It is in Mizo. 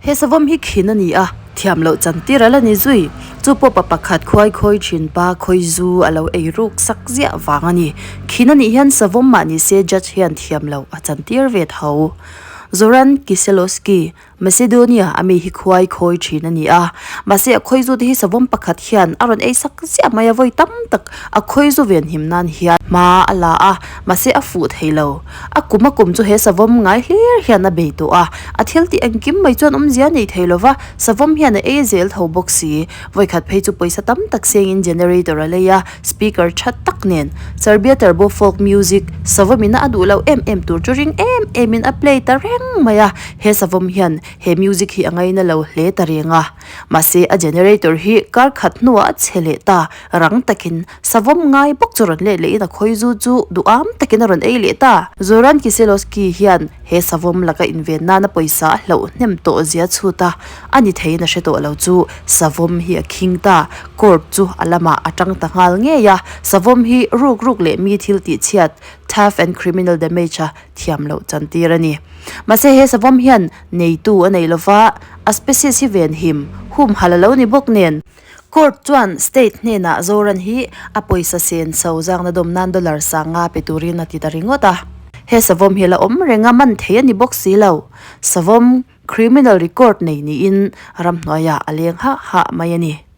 He savawm hi khin a ni a, thiam loh chan tir a la ni zui. Chu pawh pa pakhat khuai khawi thin pa khawi zu a lo ei ruk sak ziah vang a ni. Khin a nih hian savawm mah ni se judge hian thiam loh a chan tir ve tho. Zoran Kiseloski, Macedonia a mi hi khuai khawi thin a ni a, mahse a khawi zu te hi savawm pakhat hian a rawn ei sak ziah mai a, vawi tam tak a khawi zu ven him nan hian hma a la a, mahse a fuh thei lo. A kum a kum chu he savawm ngai hlir hian a bei tawh a, a thil tih engkim mai chuan awmzia nei thei lo va, savawm hian a ei zel tho bawk si. Vawikhat phei chu pawisa tam tak sengin generator a lei a, speaker tha tak nen Serbia Turbo Folk Music savawm ina a duh loh em em tur chu ring em em in a play ta reng mai a, He savawm hian he music hi a ngaina lo hle ta reng a, mahse a generator hi kar khat hnuah a chhe leh ta, rang takin savawm ngai bawk chu rawn let lehin a khawi zu chu duham takin a rawn ei leh ta. Zoran Kiselowski hian he savawm laka inven nana pawisa a hlauh hnem tawh zia chhut a, a ni theiin a hre tawh lo chu savawm hi a khing ta, court chu a lamah a tang ta nghal ngei a, savawm hi ruk ruk leh mi thil tihchhiat, theft and criminal damage, a thiam loh chantir a ni. Mahse he savawm hian neitu a nei lova, a species hi venhim, humhalh a lo ni bawk nen. Court chuan state hnenah Zoran hi a pawisa sen so zangna dawm nan dollar sanga pe turin a ti ta ringawt a. He savawm hi a la awm reng a, man thei a ni bawk si lo. Savawm criminal record nei niin ramhnuaiah a leng hah hah mai a ni.